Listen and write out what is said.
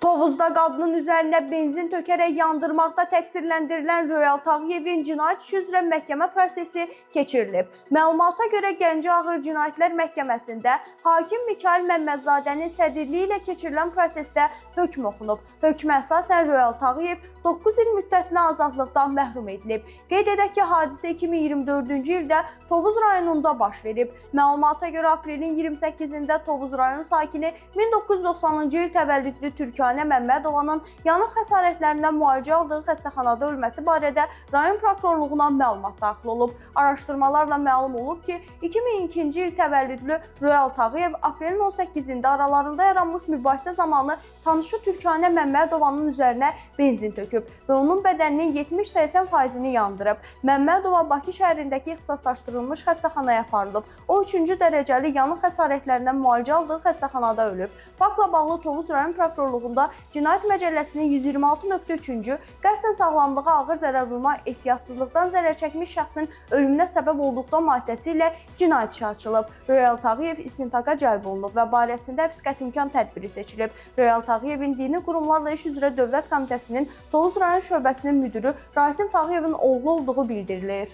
Tovuzda qadının üzərinə benzin tökərək yandırmaqda təqsirləndirilən Royal Tağıyevin cinayət işi üzrə məhkəmə prosesi keçirilib. Məlumata görə Gəncə Ağır Cinayətlər Məhkəməsində hakim Mikayıl Məmmədzadənin sədrliyi ilə keçirilən prosesdə hökm oxunub. Hökmə əsasən Royal Tağıyev 9 il müddətinə azadlıqdan məhrum edilib. Qeyd edək ki, hadisə 2024-cü ildə Tovuz rayonunda baş verib. Məlumata görə aprelin 28-də Tovuz rayon sakini 1990-cı il təvəllüdlü Türkanə Məmmədovanın yanıq xəsarətlərindən müalicə aldığı xəstəxanada ölməsi barədə rayon prokurorluğuna məlumat daxil olub. Araşdırmalarla məlum olub ki, 2002-ci il təvəllüdlü Royal Tağıyev aprelin 18-də aralarında yaranmış mübahisə zamanı tanışı Türkanə Məmmədovanın üzərinə benzin töküb və onun bədəninin 70-80 faizini yandırıb. Məmmədova Bakı şəhərindəki ixtisaslaşdırılmış xəstəxanaya aparılıb. O 3-cü dərəcəli yanıq xəsarətlərindən müalicə aldığı xəstəxanada ölüb. Faktla bağlı Tovuz rayon prokurorluğunda Cinayət Məcəlləsinin 126.3-cü qəsdən sağlamlığa ağır zərər vurma, ehtiyatsızlıqdan zərər çəkmiş şəxsin ölümünə səbəb olduqda maddəsi ilə cinayət işi açılıb. Royal Tağıyev istintaqa cəlb olunub və barəsində həbs qətimkan tədbiri seçilib. Royal Tağıyevin Dini Qurumlarla İş üzrə Dövlət Komitəsinin Tovuz rayon şöbəsinin müdiri Rasim Tağıyevin oğlu olduğu bildirilir.